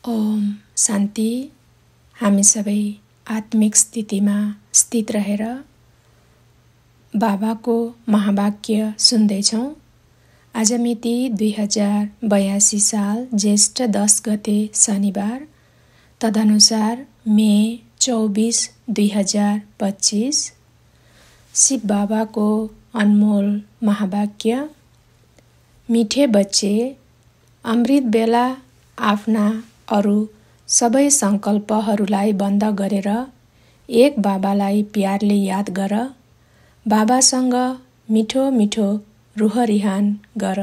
ओम शान्ति। हामी सबै आत्मिक स्थितिमा स्थित रहेर बाबाको महावाक्य सुन्दैछौँ। आज मिति 2082 साल ज्येष्ठ 10 गते शनिबार, तदनुसार मे 24, 2025। शिव बाबाको अनमोल महावाक्य। मिठे बच्चे, अमृत बेला आफ्ना अरू सबै सङ्कल्पहरूलाई बन्द गरेर एक बाबालाई प्यारले याद गर। बाबासँग मिठो मिठो रुहरिहान गर।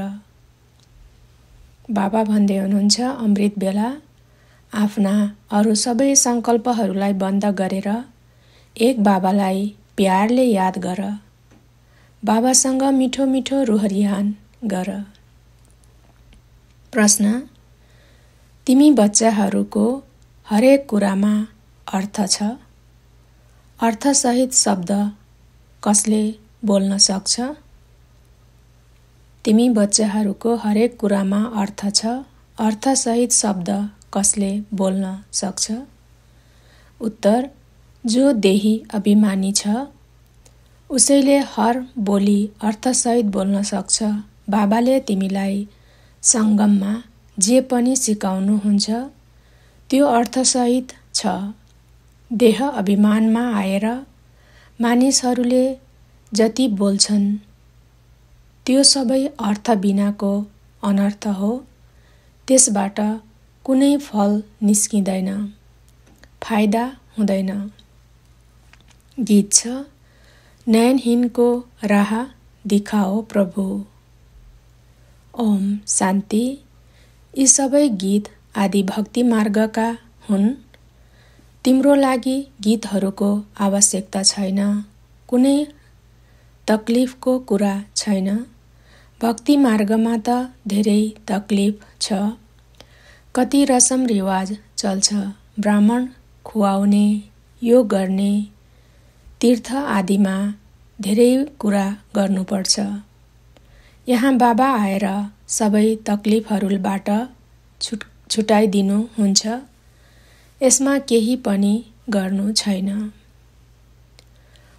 बाबा भन्दै हुनुहुन्छ, अमृत बेला आफ्ना अरू सबै सङ्कल्पहरूलाई बन्द गरेर एक बाबालाई प्यारले याद गर। बाबासँग मिठो मिठो रुहरिहान गर। प्रश्न: तिमी बच्चाहरूको हरेक कुरामा अर्थ छ। अर्थसहित शब्द कसले बोल्न सक्छ? तिमी बच्चाहरूको हरेक कुरामा अर्थ छ। अर्थसहित शब्द कसले बोल्न सक्छ? उत्तर: जो देही अभिमानी छ उसैले हर बोली अर्थसहित बोल्न सक्छ। बाबाले तिमीलाई सङ्गममा जे पनि सिकाउनुहुन्छ त्यो अर्थसहित छ। देह अभिमानमा आएर मानिसहरूले जति बोल्छन् त्यो सबै अर्थ बिनाको अनर्थ हो। त्यसबाट कुनै फल निस्किँदैन, फाइदा हुँदैन। गीत छ, नयनहीनको राह दिखाओ प्रभु। ओम शान्ति। यी सबै गीत आदि भक्ति मार्गका हुन्। तिम्रो लागि गीतहरूको आवश्यकता छैन। कुनै तकलिफको कुरा छैन। भक्ति मार्गमा त धेरै तकलिफ छ। कति रसम रिवाज चल्छ। ब्राह्मण खुवाउने, यो गर्ने, तीर्थ आदिमा धेरै कुरा गर्नुपर्छ। यहाँ बाबा आएर सबै तकलिफहरूबाट छुटाइदिनु हुन्छ। यसमा केही पनि गर्नु छैन।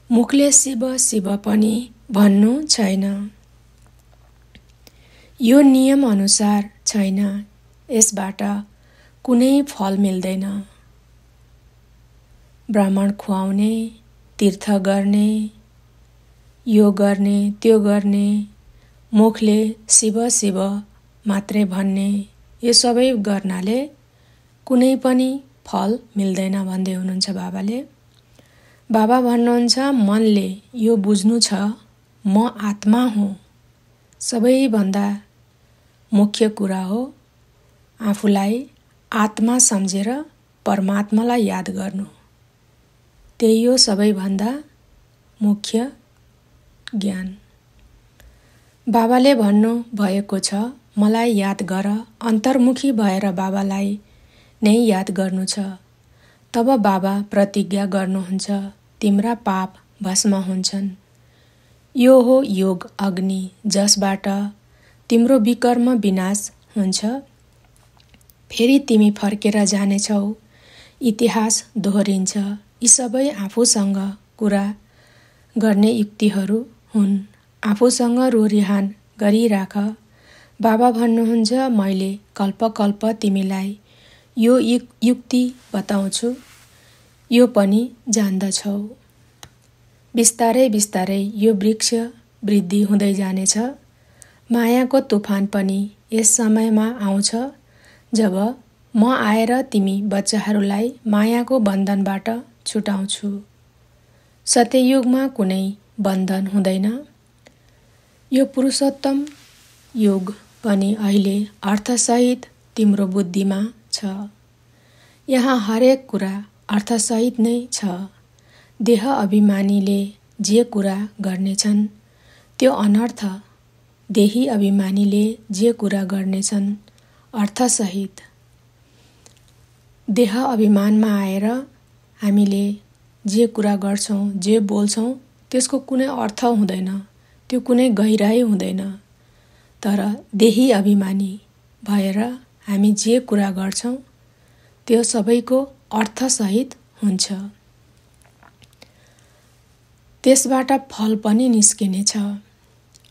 मुखले शिव शिव पनि भन्नु छैन। यो नियम अनुसार छैन। यसबाट कुनै फल मिल्दैन। ब्राह्मण खुवाउने, तीर्थ गर्ने, यो गर्ने, त्यो गर्ने, मुखले शिव शिव मात्रै भन्ने, यो सबै गर्नाले कुनै पनि फल मिल्दैन भन्दै हुनुहुन्छ बाबाले। बाबा भन्नुहुन्छ, मनले यो बुझ्नु छ म आत्मा हुँ। सबैभन्दा मुख्य कुरा हो आफूलाई आत्मा सम्झेर परमात्मालाई याद गर्नु। त्यही हो सबैभन्दा मुख्य ज्ञान। बाबाले भन्नु भएको छ, मलाई याद गर। अन्तर्मुखी भएर बाबालाई नै याद गर्नु छ। तब बाबा प्रतिज्ञा गर्नुहुन्छ, तिम्रा पाप भस्म हुन्छन्। यो हो योग अग्नि, जसबाट तिम्रो विकर्म विनाश हुन्छ। फेरि तिमी फर्केर जानेछौ। इतिहास दोहोरिन्छ। यी सबै आफूसँग कुरा गर्ने युक्तिहरू हुन्। आफूसँग रोरिहान गरिराख। बाबा भन्नुहुन्छ, मैले कल्प कल्प तिमीलाई यो युक्ति बताउँछु, यो पनि जान्दछौ। बिस्तारै बिस्तारै यो वृक्ष वृद्धि हुँदै जानेछ। मायाको तुफान पनि यस समयमा आउँछ जब म आएर तिमी बच्चाहरूलाई मायाको बन्धनबाट छुटाउँछु। सत्ययुगमा कुनै बन्धन हुँदैन। यो पुरुषोत्तम युग पनि अहिले अर्थसहित तिम्रो बुद्धिमा छ। यहाँ हरेक कुरा अर्थसहित नै छ। देह अभिमानीले जे कुरा गर्नेछन् त्यो अनर्थ। देही अभिमानीले जे कुरा गर्नेछन् अर्थसहित। देह अभिमानमा आएर हामीले जे कुरा गर्छौँ, जे बोल्छौँ त्यसको कुनै अर्थ हुँदैन, त्यो कुनै गहिराई हुँदैन। तर देही अभिमानी भएर हामी जे कुरा गर्छौँ त्यो सबैको अर्थसहित हुन्छ। त्यसबाट फल पनि निस्किनेछ।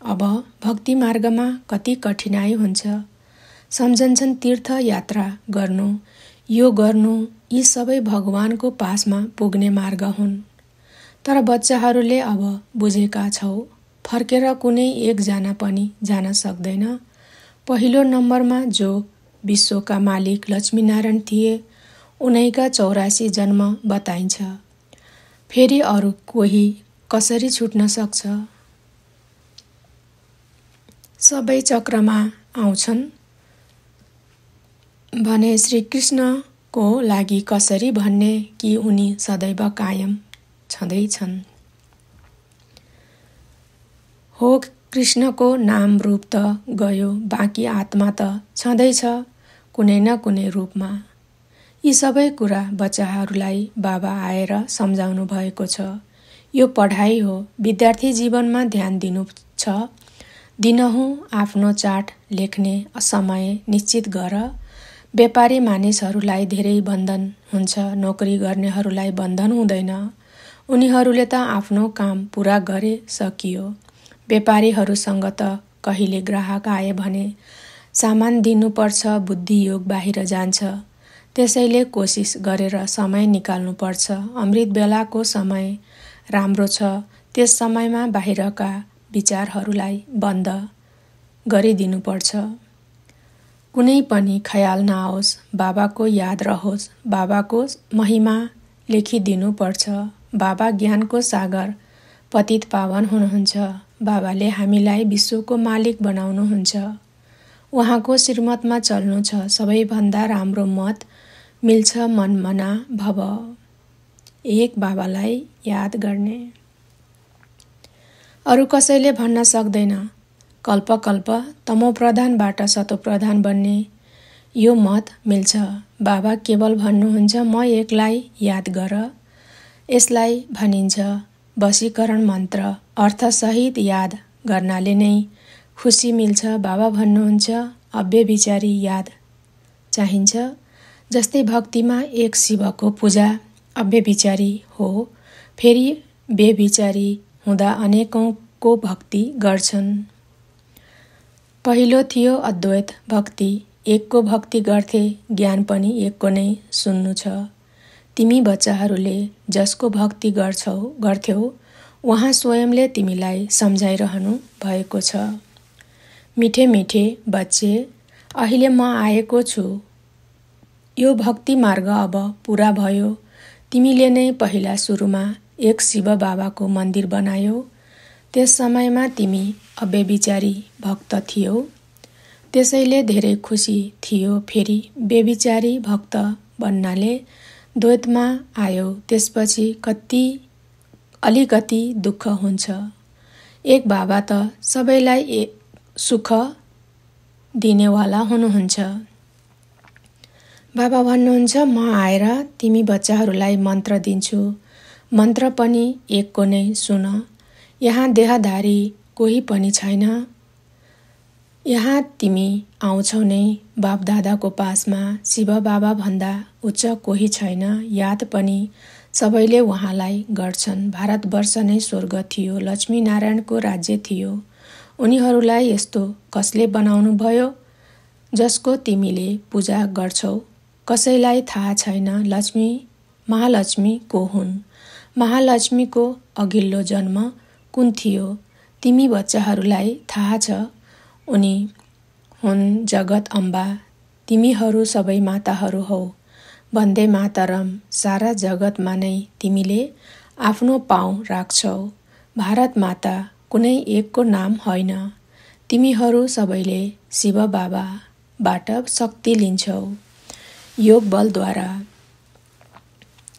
अब भक्ति मार्गमा कति कठिनाइ हुन्छ। सम्झन्छन् तीर्थ यात्रा गर्नु, यो गर्नु, यी सबै भगवानको पासमा पुग्ने मार्ग हुन्। तर बच्चाहरूले अब बुझेका छौ, फर्केर कुनै एकजना पनि जान सक्दैन। पहिलो नम्बरमा जो विश्वका मालिक लक्ष्मीनारायण थिए, उनैका 84 जन्म बताइन्छ। फेरि अरू कोही कसरी छुट्न सक्छ? सबै चक्रमा आउँछन् भने श्रीकृष्णको लागि कसरी भन्ने कि उनी सदैव कायम छँदैछन्। हो कृष्णको नाम रूप त गयो, बाँकी आत्मा त छँदैछ कुनै न कुनै रूपमा। यी सबै कुरा बच्चाहरूलाई बाबा आएर सम्झाउनु भएको छ। यो पढाइ हो, विद्यार्थी जीवनमा ध्यान दिनु छ। दिनहुँ आफ्नो चार्ट लेख्ने समय निश्चित गर। व्यापारी मानिसहरूलाई धेरै बन्धन हुन्छ, नोकरी गर्नेहरूलाई बन्धन हुँदैन। उनीहरूले त आफ्नो काम पुरा गरे सकियो। व्यापारीहरूसँग त कहिले ग्राहक आए भने सामान दिनुपर्छ, बुद्धियोग बाहिर जान्छ। त्यसैले कोसिस गरेर समय निकाल्नुपर्छ। अमृत बेलाको समय राम्रो छ, त्यस समयमा बाहिरका विचारहरूलाई बन्द गरिदिनुपर्छ। कुनै पनि ख्याल नआओस्, बाबाको याद रहोस्, बाबाको महिमा लेखिदिनुपर्छ। बाबा ज्ञानको सागर, पतित पावन हुनुहुन्छ। बाबाले हामीलाई विश्वको मालिक बनाउनुहुन्छ। उहाँको श्रीमतमा चल्नु छ। सबैभन्दा राम्रो मत मिल्छ मनमना भव। एक बाबालाई याद गर्ने। अरू कसैले भन्न सक्दैन। कल्प कल्प तमोप्रधानबाट सतोप्रधान बन्ने यो मत मिल्छ। बाबा केवल भन्नुहुन्छ म एकलाई याद गर। यसलाई भनिन्छ वशीकरण मन्त्र। अर्थसहित याद गर्नाले नै खुसी मिल्छ। बाबा भन्नुहुन्छ अव्यभिचारी याद चाहिन्छ। जस्तै भक्तिमा एक शिवको पूजा अव्यभिचारी हो, फेरि व्यभिचारी हुँदा अनेकौंको भक्ति गर्छन्। पहिलो थियो अद्वैत भक्ति, एकको भक्ति गर्थे, ज्ञान पनि एकको नै सुन्नु छ। तिमी बच्चाहरूले जसको भक्ति गर्थ्यौ उहाँ स्वयंले तिमीलाई सम्झाइरहनु भएको छ। मिठे मिठे बच्चे, अहिले म आएको छु। यो भक्ति मार्ग अब पुरा भयो। तिमीले नै पहिला सुरुमा एक शिव बाबाको मन्दिर बनायौ। त्यस समयमा तिमी अव्यभिचारी भक्त थियौ, त्यसैले धेरै खुसी थियो। फेरि व्यभिचारी भक्त बन्नाले द्वैतमा आयो। त्यसपछि अलिकति दुःख हुन्छ। एक बाबा त सबैलाई सुख दिनेवाला हुनुहुन्छ। बाबा भन्नुहुन्छ म आएर तिमी बच्चाहरूलाई मन्त्र दिन्छु। मन्त्र पनि एकको नै सुन। यहाँ देहधारी कोही पनि छैन। यहाँ तिमी आउँछौ नै बापदादाको पासमा। शिव बाबा भन्दा उच्च कोही छैन। याद पनि सबैले उहाँलाई गर्छन्। भारतवर्ष नै स्वर्ग थियो, लक्ष्मीनारायणको राज्य थियो। उनीहरूलाई यस्तो कसले बनाउनु भयो जसको तिमीले पूजा गर्छौ? कसैलाई थाहा छैन महालक्ष्मी को हुन्? महालक्ष्मीको अघिल्लो जन्म कुन थियो? तिमी बच्चाहरूलाई थाहा छ? उनी हुन् जगत अम्बा। तिमीहरू सबै माताहरू हौ। वन्दे मातरम। सारा जगतमा नै तिमीले आफ्नो पाउँ राख्छौ। भारत माता कुनै एकको नाम होइन। तिमीहरू सबैले शिव बाबाबाट शक्ति लिन्छौ। योग बलद्वारा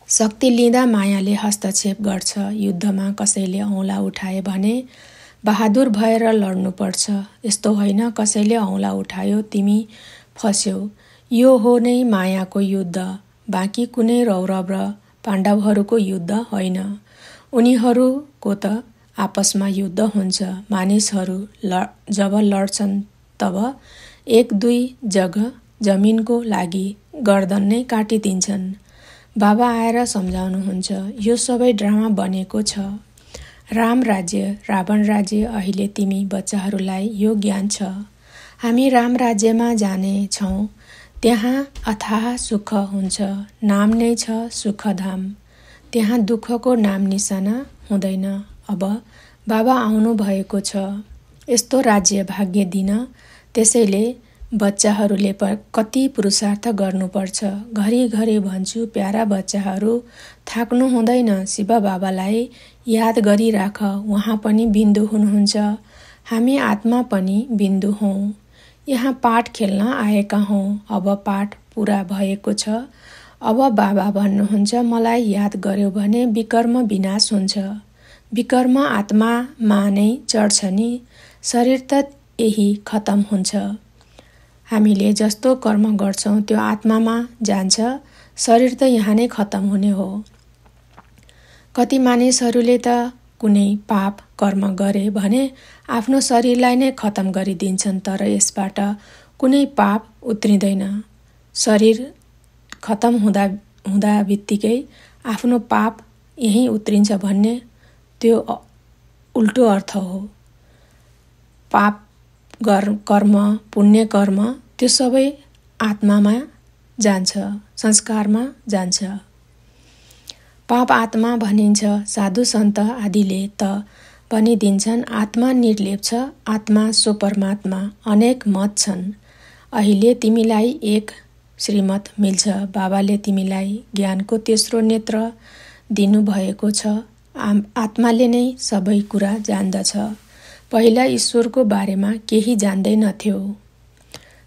शक्ति लिँदा मायाले हस्तक्षेप गर्छ। युद्धमा कसैले औँला उठाए भने बहादुर भएर लड्नुपर्छ। यस्तो होइन कसैले औँला उठायो तिमी फस्यौ। यो हो नै मायाको युद्ध। बाँकी कुनै रौरव र पाण्डवहरूको युद्ध होइन। उनीहरूको त आपसमा युद्ध हुन्छ। मानिसहरू जब लड्छन् तब एक दुई जग जमिनको लागि गर्दन नै काटिदिन्छन्। बाबा आएर सम्झाउनुहुन्छ, यो सबै ड्रामा बनेको छ। राम राज्य, रावण राज्य, अहिले तिमी बच्चाहरूलाई यो ज्ञान छ। हामी राम राज्यमा जानेछौँ, त्यहाँ अथाह सुख हुन्छ, नाम नै छ सुखधाम। त्यहाँ दुःखको नाम निशाना हुँदैन। अब बाबा आउनु भएको छ यस्तो राज्य भाग्य दिन। त्यसैले बच्चाहरूले कति पुरुषार्थ गर्नुपर्छ। घरिघरि भन्छु, प्यारा बच्चाहरू, थाक्नु हुँदैन। शिव बाबालाई याद गरिराख, उहाँ पनि बिन्दु हुनुहुन्छ। हामी आत्मा पनि बिन्दु हौँ। यहाँ पाठ खेल्न आएका हौँ। अब पाठ पुरा भएको छ। अब बाबा भन्नुहुन्छ, मलाई याद गर्यो भने विकर्म विनाश हुन्छ। विकर्म आत्मामा नै चढ्छ नि, शरीर त यही खतम हुन्छ। हामीले जस्तो कर्म गर्छौँ त्यो आत्मामा जान्छ, शरीर त यहाँ नै खतम हुने हो। कति मानिसहरूले त कुनै पाप कर्म गरे भने आफ्नो शरीरलाई नै खतम गरिदिन्छन्, तर यसबाट कुनै पाप उत्रिँदैन। शरीर खतम हुँदा बित्तिकै आफ्नो पाप यहीँ उत्रिन्छ भन्ने त्यो उल्टो अर्थ हो। पाप कर्म, पुण्य कर्म त्यो सबै आत्मामा जान्छ, संस्कारमा जान्छ। पाप आत्मा भनिन्छ। साधु सन्त आदिले त भनिदिन्छन्, आत्मा निर्लेप छ, आत्मा सो परमात्मा। अनेक मत छन्। अहिले तिमीलाई एक श्रीमत मिल्छ। बाबाले तिमीलाई ज्ञानको तेस्रो नेत्र दिनुभएको छ। आत्माले नै सबै कुरा जान्दछ। पहिला ईश्वरको बारेमा केही जान्दैनथ्यो।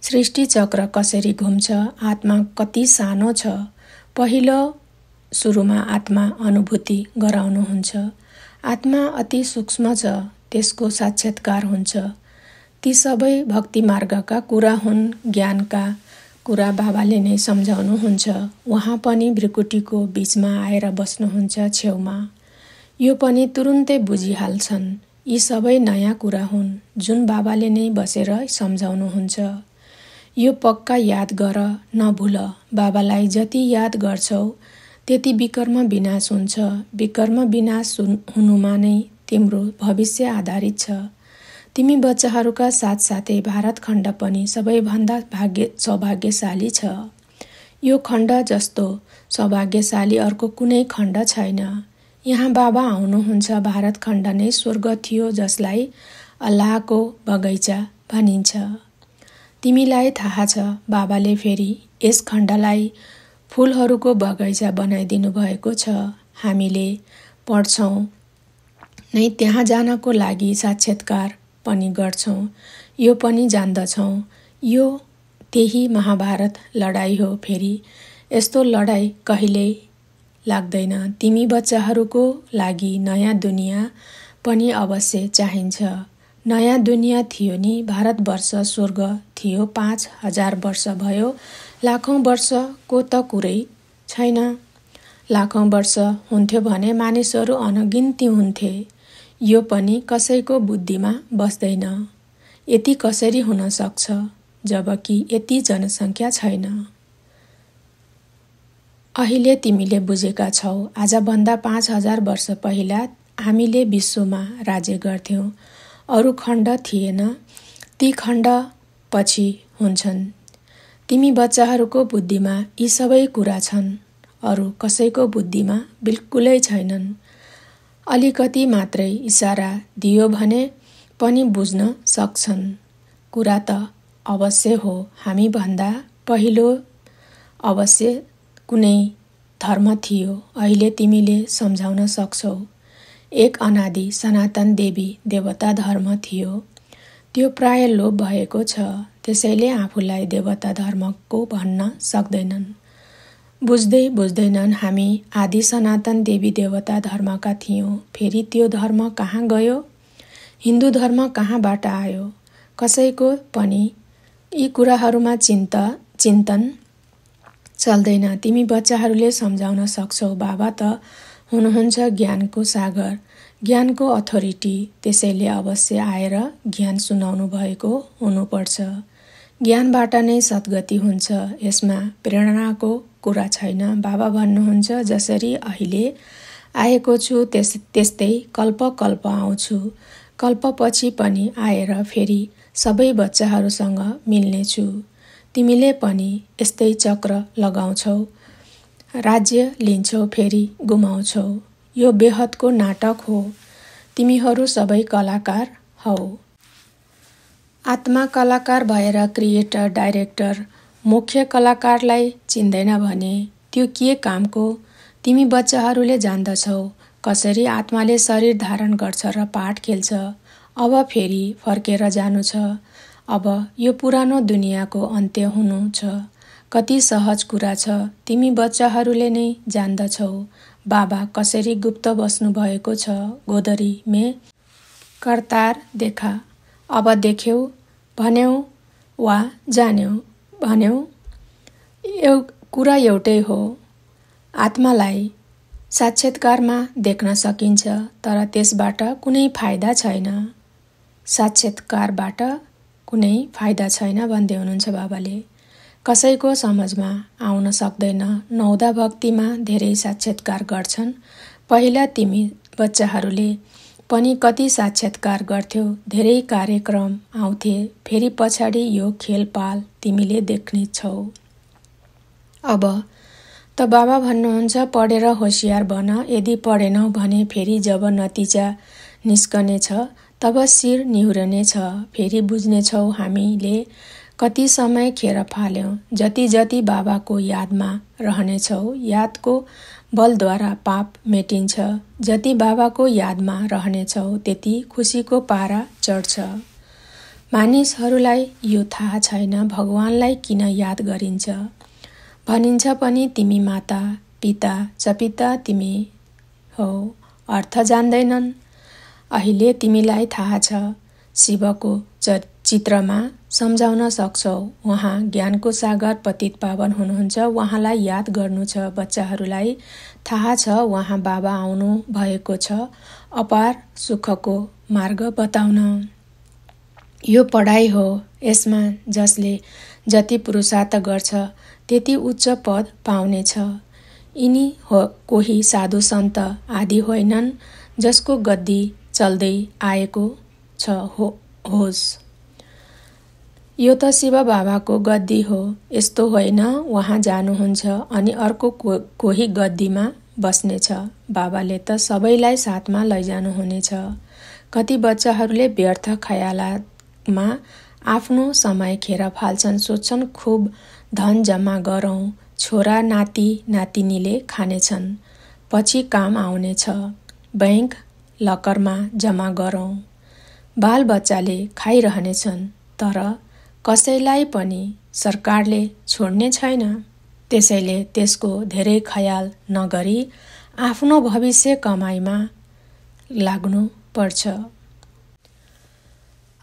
सृष्टि चक्र कसरी घुम्छ, आत्मा कति सानो छ। पहिलो सुरुमा आत्मा अनुभूति गराउनुहुन्छ। आत्मा अति सूक्ष्म छ, त्यसको साक्षात्कार हुन्छ। ती सबै भक्ति मार्गका कुरा हुन्, ज्ञानका कुरा बाबाले नै सम्झाउनुहुन्छ। उहाँ पनि भ्रिकुटीको बीचमा आएर बस्नुहुन्छ छेउमा। यो पनि तुरुन्तै बुझिहाल्छन्। यी सबै नयाँ कुरा हुन् जुन बाबाले नै बसेर सम्झाउनुहुन्छ। यो पक्का याद गर, नभुल। बाबालाई जति याद गर्छौ त्यति विकर्म विनाश हुन्छ। विकर्म विनाश हुनुमा नै तिम्रो भविष्य आधारित छ। तिमी बच्चाहरूका साथसाथै भारत खण्ड पनि सबैभन्दा सौभाग्यशाली छ। यो खण्ड जस्तो सौभाग्यशाली अर्को कुनै खण्ड छैन। यहाँ बाबा आउनुहुन्छ। भारत खण्ड नै स्वर्ग थियो, जसलाई अल्लाहको बगैँचा भनिन्छ। तिमीलाई थाहा छ, बाबाले फेरि यस खण्डलाई फुलहरूको बगैँचा बनाइदिनु भएको छ। हामीले पढ्छौँ नै त्यहाँ जानको लागि साक्षात्कार पनि गर्छौँ। यो पनि जान्दछौँ, यो त्यही महाभारत लडाईँ हो। फेरि यस्तो लडाईँ कहिल्यै लाग्दैन। तिमी बच्चाहरूको लागि नयाँ दुनियाँ पनि अवश्य चाहिन्छ। नयाँ दुनियाँ थियो नि, भारतवर्ष स्वर्ग थियो। 5000 वर्ष भयो, लाखौं वर्षको त कुरै छैन। लाखौं वर्ष हुन्थ्यो भने मानिसहरू अनगिन्ती हुन्थे। यो पनि कसैको बुद्धिमा बस्दैन। यति कसरी हुन सक्छ जबकि यति जनसङ्ख्या छैन। अहिले तिमीले बुझेका छौ, आजभन्दा 5000 वर्ष पहिला हामीले विश्वमा राज्य गर्थ्यौँ। अरू खण्ड थिएन, ती खण्ड पछि हुन्छन्। तिमी बच्चाहरूको बुद्धिमा यी सबै कुरा छन्, अरू कसैको बुद्धिमा बिल्कुलै छैनन्। अलिकति मात्रै इसारा दियो भने पनि बुझ्न सक्छन्। कुरा त अवश्य हो, हामी भन्दा पहिलो अवश्य कुनै धर्म थियो। अहिले तिमीले सम्झाउन सक्छौ। एक अनादि सनातन देवी देवता धर्म थियो। त्यो प्राय लोप भएको छ, त्यसैले आफूलाई देवता धर्मको भन्न सक्दैनन्। बुझ्दैनन् हामी आदि सनातन देवी देवता धर्मका थियौँ। फेरि त्यो धर्म कहाँ गयो? हिन्दू धर्म कहाँबाट आयो? कसैको पनि यी कुराहरूमा चिन्तन चल्दैन। तिमी बच्चाहरूले सम्झाउन सक्छौ। बाबा त हुनुहुन्छ ज्ञानको सागर, ज्ञानको अथोरिटी। त्यसैले अवश्य आएर ज्ञान सुनाउनु भएको हुनुपर्छ। ज्ञानबाट नै सद्गति हुन्छ, यसमा प्रेरणाको कुरा छैन। बाबा भन्नुहुन्छ, जसरी अहिले आएको छु त्यस्तै कल्प आउँछु, कल्पपछि पनि आएर फेरि सबै बच्चाहरूसँग मिल्नेछु। तिमीले पनि यस्तै चक्र लगाउँछौ, राज्य लिन्छौ फेरि गुमाउँछौ। यो बेहदको नाटक हो, तिमीहरू सबै कलाकार हौ। आत्मा कलाकार भएर क्रिएटर, डाइरेक्टर, मुख्य कलाकारलाई चिन्दैन भने त्यो के कामको? तिमी बच्चाहरूले जान्दछौ कसरी आत्माले शरीर धारण गर्छ र पाठ खेल्छ। अब फेरि फर्केर जानु छ। अब यो पुरानो दुनियाँको अन्त्य हुनु छ। कति सहज कुरा छ, तिमी बच्चाहरूले नै जान्दछौ। बाबा कसरी गुप्त बस्नु भएको छ। गोदरी में करतार देखा। अब देख्यौ भन्यौ वा जान्यौ भन्यौ, कुरा एउटै हो। आत्मालाई साक्षात्कारमा देख्न सकिन्छ, तर त्यसबाट कुनै फाइदा छैन। साक्षात्कारबाट कुनै फाइदा छैन भन्दै हुनुहुन्छ बाबाले। कसैको समझमा आउन सक्दैन। नौदा भक्तिमा धेरै साक्षात्कार गर्छन्। पहिला तिमी बच्चाहरूले पनि कति साक्षात्कार गर्थ्यौ, धेरै कार्यक्रम आउँथे, फेरि पछाडि यो खेलपाल तिमीले देख्नेछौ। अब त बाबा भन्नुहुन्छ, पढेर होशियार बन। यदि पढेनौ भने फेरि जब नतिजा निस्कनेछ तब शिर निहुरनेछ। फेरि बुझ्नेछौ हामीले कति समय खेर फाल्यौं। जति जति बाबाको यादमा रहनेछौ, यादको बलद्वारा पाप मेटिन्छ। जति बाबाको यादमा रहनेछौ, त्यति खुसीको पारा चढ्छ। मानिसहरूलाई यो थाहा छैन भगवानलाई किन याद गरिन्छ। भनिन्छ पनि तिमी माता पिता चपिता तिमी हौ, अर्थ जान्दैनन्। अहिले तिमीलाई थाहा छ। शिवको चित्रमा सम्झाउन सक्छौ। उहाँ ज्ञानको सागर पतित पावन हुनुहुन्छ। उहाँलाई याद गर्नु छ। बच्चाहरूलाई थाहा छ उहाँ बाबा आउनु भएको छ अपार सुखको मार्ग बताउन। यो पढाइ हो। यसमा जसले जति पुरुषार्थ गर्छ त्यति उच्च पद पाउनेछ। यिनी कोही साधु सन्त आदि होइनन् जसको गद्दी चल्दै आएको छ होस्। यो त शिव बाबाको गद्दी हो। यस्तो होइन, उहाँ जानुहुन्छ अनि अर्को कोही गद्दीमा बस्नेछ। बाबाले त सबैलाई साथमा लैजानुहुनेछ। कति बच्चाहरूले व्यर्थ खयालातमा आफ्नो समय खेर फाल्छन्। सोच्छन् खुब धन जम्मा गरौँ, छोरा नाति नातिनीले खानेछन्, पछि काम आउनेछ, बैंक लकरमा जम्मा गरौँ। बाल बच्चाले खाइरहनेछन्, तर कसैलाई पनि सरकारले छोड्ने छैन। त्यसैले त्यसको धेरै ख्याल नगरी आफ्नो भविष्य कमाइमा लाग्नु पर्छ।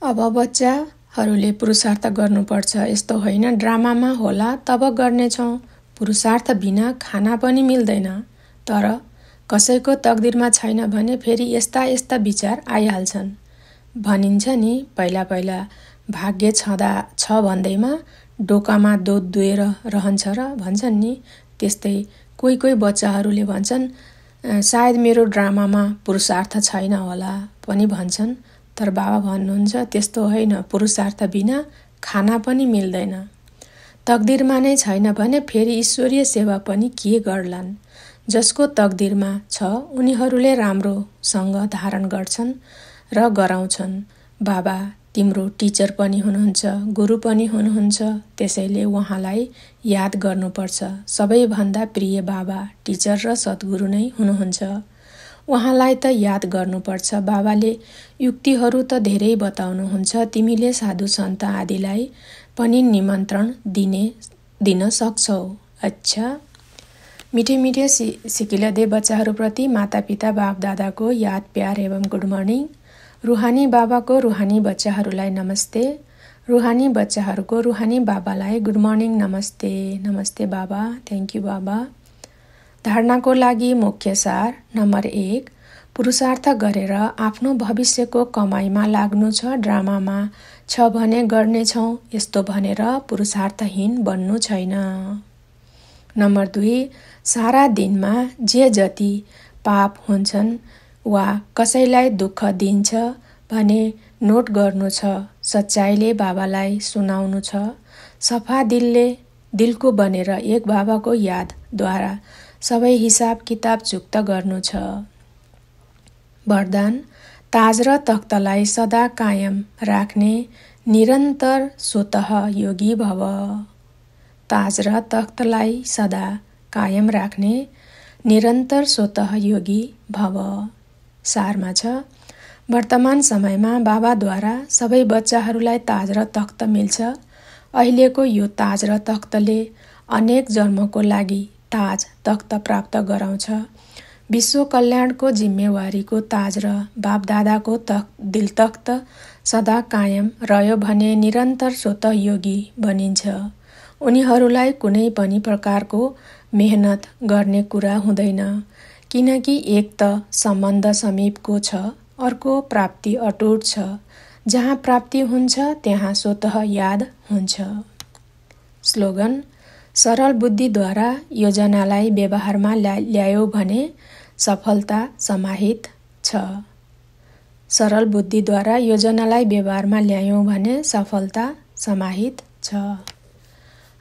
अब बच्चाहरूले पुरुषार्थ गर्नुपर्छ। यस्तो होइन ड्रामामा होला तब गर्नेछौँ। पुरुषार्थ बिना खाना पनि मिल्दैन। तर कसैको तकदिरमा छैन भने फेरि यस्ता यस्ता विचार आइहाल्छन्। भनिन्छ नि पहिला पहिला भाग्य छ भन्दैमा डोकामा दोध दुएर रहन्छ र भन्छन् नि, त्यस्तै कोही कोही बच्चाहरूले भन्छन् सायद मेरो ड्रामामा पुरुषार्थ छैन होला पनि भन्छन्। तर बाबा भन्नुहुन्छ त्यस्तो होइन, पुरुषार्थ बिना खाना पनि मिल्दैन। तकदिरमा नै छैन भने फेरि ईश्वरीय सेवा पनि के गर्लान्। जसको तकदिरमा छ उनीहरूले राम्रोसँग धारण गर्छन् र गराउँछन्। बाबा तिम्रो टिचर पनि हुनुहुन्छ, गुरु पनि हुनुहुन्छ। त्यसैले उहाँलाई याद गर्नुपर्छ। सबैभन्दा प्रिय बाबा, टिचर र सद्गुरु नै हुनुहुन्छ। उहाँलाई त याद गर्नुपर्छ। बाबाले युक्तिहरू त धेरै बताउनुहुन्छ। तिमीले साधु सन्त आदिलाई पनि निमन्त्रण दिन सक्छौ। अच्छा, मिठे मिठे सिकिलदे बच्चाहरूप्रति माता पिता बाप दादाको याद प्यार एवं गुड मर्निङ। रुहानी बाबाको रुहानी बच्चाहरूलाई नमस्ते। रुहानी बच्चाहरूको रुहानी बाबालाई गुड मर्निङ नमस्ते। नमस्ते बाबा, थ्याङ्क यू बाबा। धारणाको लागि मुख्य सार नम्बर 1, पुरुषार्थ गरेर आफ्नो भविष्यको कमाइमा लाग्नु छ, ड्रामामा छ भने गर्नेछौँ यस्तो भनेर पुरुषार्थहीन बन्नु छैन। नम्बर 2, सारा दिनमा जे जति पाप हुन्छन् वा कसैलाई दुःख दिन्छ भने नोट गर्नु छ, सच्चाइले बाबालाई सुनाउनु छ, सफा दिलको बनेर एक बाबाको यादद्वारा सबै हिसाब किताब चुक्त गर्नु छ। वरदान, ताज र तख्तलाई सदा कायम राख्ने निरन्तर स्वतः योगी भव। ताज र तख्तलाई सदा कायम राख्ने निरन्तर स्वतः योगी भव। सारमा छ, वर्तमान समयमा बाबाद्वारा सबै बच्चाहरूलाई ताज र तख्त मिल्छ। अहिलेको यो ताज र तख्तले अनेक जन्मको लागि ताज तख्त प्राप्त गराउँछ। विश्व कल्याणको जिम्मेवारीको ताज र बापदादाको दिलतख्त सदा कायम रह्यो भने निरन्तर स्वतः योगी बनिन्छ। उनीहरूलाई कुनै पनि प्रकारको मेहनत गर्ने कुरा हुँदैन, किनकि एक त सम्बन्ध समीपको छ, अर्को प्राप्ति अटुट छ। जहाँ प्राप्ति हुन्छ त्यहाँ स्वतः याद हुन्छ। स्लोगन, सरल बुद्धिद्वारा योजनालाई व्यवहारमा ल्यायो भने सफलता समाहित छ। सरल बुद्धिद्वारा योजनालाई व्यवहारमा ल्यायौँ भने सफलता समाहित छ।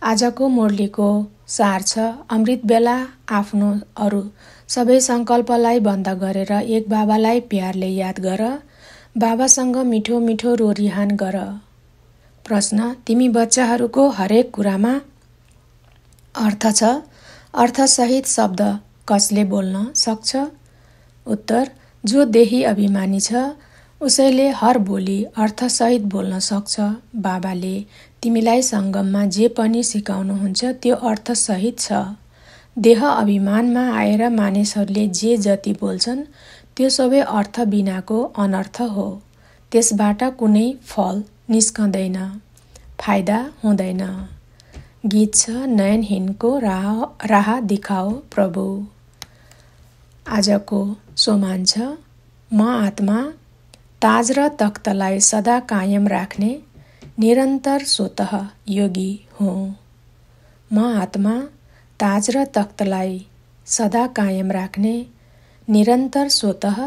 आजको मुरलीको सार छ, अमृत बेला आफ्नो अरू सबै सङ्कल्पलाई बन्द गरेर एक बाबालाई प्यारले याद गर, बाबासँग मिठो मिठो रोरिहान गर। प्रश्न, तिमी बच्चाहरूको हरेक कुरामा अर्थ छ, अर्थसहित शब्द कसले बोल्न सक्छ? उत्तर, जो देही अभिमानी छ उसैले हर बोली अर्थसहित बोल्न सक्छ। बाबाले तिमीलाई सङ्गममा जे पनि सिकाउनुहुन्छ त्यो अर्थसहित छ। देह अभिमानमा आएर मानिसहरूले जे जति बोल्छन् त्यो सबै अर्थ बिनाको अनर्थ हो। त्यसबाट कुनै फल निस्कँदैन, फाइदा हुँदैन। गीत छ, नयनहीनको राह दिखाओ प्रभु। आजको सोमान छ, म आत्मा ताज र तख्तलाई सदा कायम राख्ने निरन्तर स्वतः योगी हुँ। म आत्मा ताज र तख्तलाई सदा कायम राख्ने निरन्तर स्वतः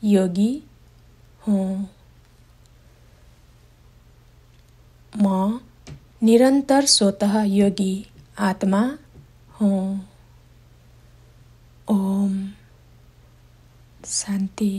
योगी हुँ। म निरन्तर स्वतः योगी आत्मा हूँ। ओम शान्ति।